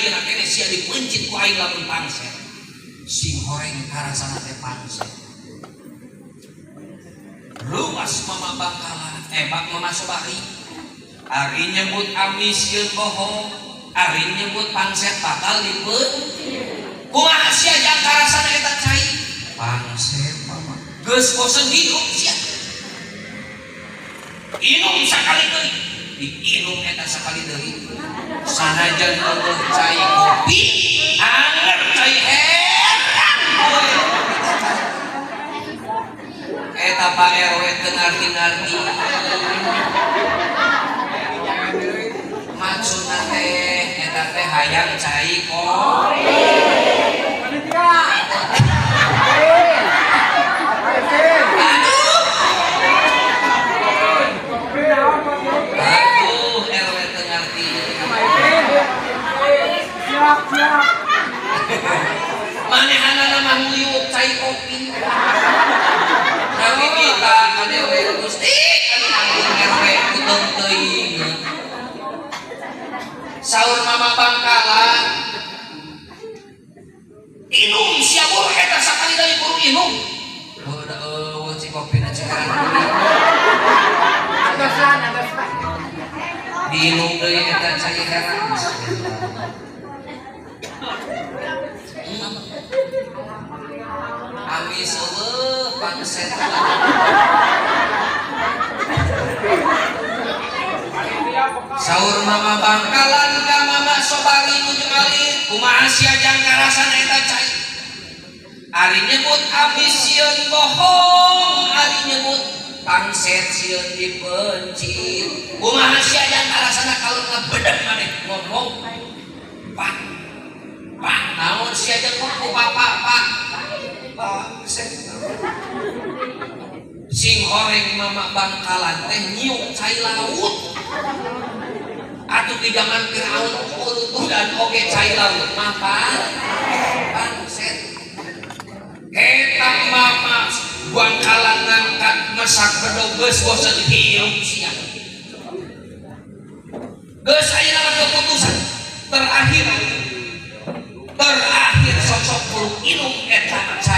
Ayeuna keneh sia dipencit ku aing lamun pangset. Sing horeng karasana teh pangset. Ruas Mama Bangkalan, eh bak Mama Sobari. Ari nyebut amis sieun bohong, ari nyebut pangset bakal dipencit. Kumaha sia jang karasana eta cai? Pangset mama. Geus bosen hidup sia. Inum sakali deui. Diinum eta sakali deui. Sanajan eueuh cai kopi, anger cai herang we. Eta Pak RW teu ngarti-ngarti. Maksudna teh eta teh hayang cai kopi. Aduh. Aduh, RW teu ngarti. Siap, siap. Manehanana mah nguyuk cai kopi. Kami kita kadewe Gusti anu agung RW kuteng teuing. Saur Mama Bangkalan. Inum sia buru eta sakali deui buru inum. Oh, da eueuh cai kopina cai herang deui. Atasan, atasan. Diinum deui eta cai herang. Amis eueuh pangset. Saur Mama Bangkalan ka Mama Sobari nuju alit, kumaha sia jang karasana eta cai? Ari nyebut amis sieun bohong, ari nyebut pangset sieun dipencit. Kumaha sia jang karasana kalau ngebedeg maneh ngomong? Pak, Pak, naon sia jang ku bapak, Pak? Pangset. Sing horeng Mama Bangkalan teh nyiuk cai laut. Atuh di zaman Firaun urutudan oge cai laut mah pangset. Eta Mama Bangkalan ngangkat masak bedog geus bosen hirup sia. Geus ayeuna mah keputusan terakhir. Terakhir sok-sok buru inum eta cai.